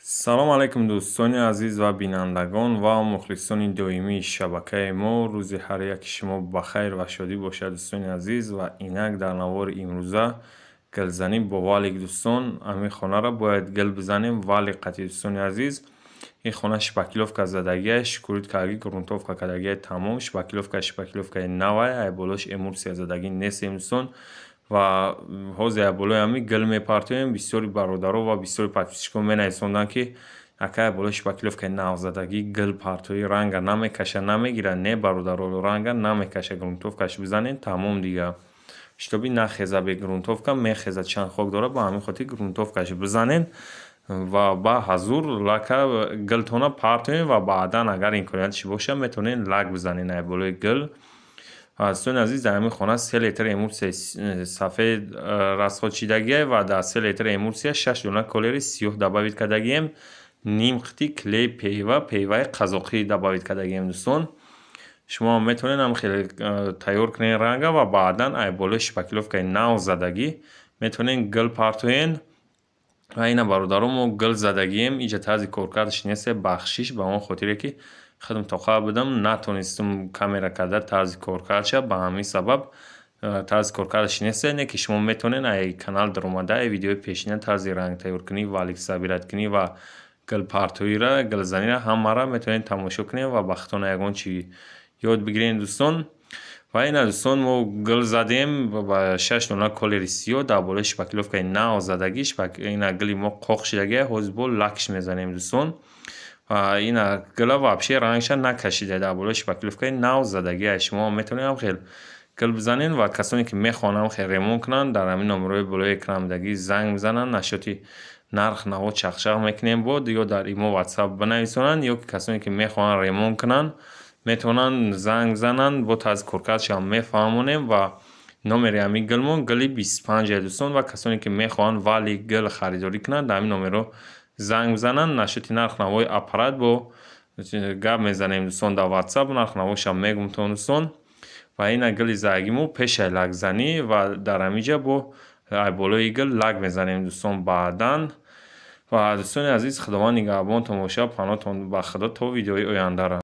Салом алайкум, дӯстони азиз ва бинандагон ва мухлисони доимии шабакаи мо. Рӯзи ҳар яки шумо ба хайр ва шодӣ бошад, дӯстони азиз. Ва инак дар навори имрӯза гилзанӣ бо валик. Дӯстон, ҳамин хонаро бояд гил бизанем валик қатъи. Дӯстони азиз, ин хона шпаклёвка задагиай, шкурить кардаги, грунтовка кардагиай, тамом. Шпаклёвка, шпаклёвкаи навай, ай болош эмульсия задагӣ нестем, дӯстон. Ва ҳозир ай болои ҳамин гил мепартоем. Бисёри бародаро ва бисёри подписчикон менависонданд, ки акай, болои шпаклёвкаи навзадагӣ гил партоӣ, ранга намекаша, намегирад? Не, бародаро, ранга намекаша, грунтовкаш бизанед, тамом дига. Чтобы нахеза, бе грунтовка мехеза, чанд хок дорад. Ба ҳамин хотир грунтовкаш бизанед ва ба ҳазур лака гилтона партоед ва баъдан, агар имконияташ бошад, метавонед лак бизанед ай болои гил. Дӯстони азиз, дар ҳамин хона 3 литр эмульсияи сафед расход шидагиай ва дар 3 литр эмульсия шаш дона колери сиёҳ добавить кардагием, ним қитти клей пева, певаи қазоқӣ добавить кардагием. Дӯстон, шумо метавонед ҳам хеле тайёр кунед ранга ва баъдан ай болои шпаклёвкаи нав задагӣ метавонед гил партоед. Ва ина, бародаро, мо гил задагием. Инҷа тарзи коркардаш нест, бахшиш, ба он хотире ки худам тоқат будам, натонистам камера карда тарзи коркардша. Ба ҳамин сабаб тарзи коркардаш нест. Не ки шумо метавонед ай канал даромада, ай видеои пешина тарзи ранг тайёркунӣ, валик собирать кунӣ ва гилпартоира, гилзаниро, ҳамаро метавонед тамошо кунед ва ба худтон ягон чи ёд бигиред, дӯстон. Ва ина, дӯстон, мо гил задем ба шаш дона колери сиёҳ дар болои шпаклёвкаи нав задагӣ. Ина гили мо қоқ шидагиай, ҳозир бо лакш мезанем, дӯстон. Ва ина гила вообще рангша накашида, дар болои шпаклёвкаи нав задагиай. Шумо метавонед ҳам хел гил бизанед. Ва касоне ки мехоҳанд ҳам хел ремонт кунанд, дар ҳамин номерҳои болои экран будагӣ занг бизананд, насчёти нарх наво чақчақ мекунем бод, ё дар имо, Ватсап бинависонанд, ё ки касоне ки мехоҳанд ремонт кунанд, метавонанд занг бизананд, бо тарзи коркардашам мефаҳмонем. Ва номери ҳамин гилмон гили 25, дӯстон. Ва касоне ки мехоҳанд валик гил харидорӣ кунанд, дар ҳамин номерҳо занг бизананд, насчёти нарх навои аппарат бо гап мезанем, дӯстон, дар Ватсап нарх навошам мегумтон, дӯстон. Ва ина гили задагӣ мо пешаи лакзанӣ ва дар ҳамин ҷа бо ай болои гил лак мезанем, дӯстон, баъдан. Ва дӯстони азиз, Худованд нигаҳбонтон бошад, паноҳтон ба Худо, то видеои ояндаро.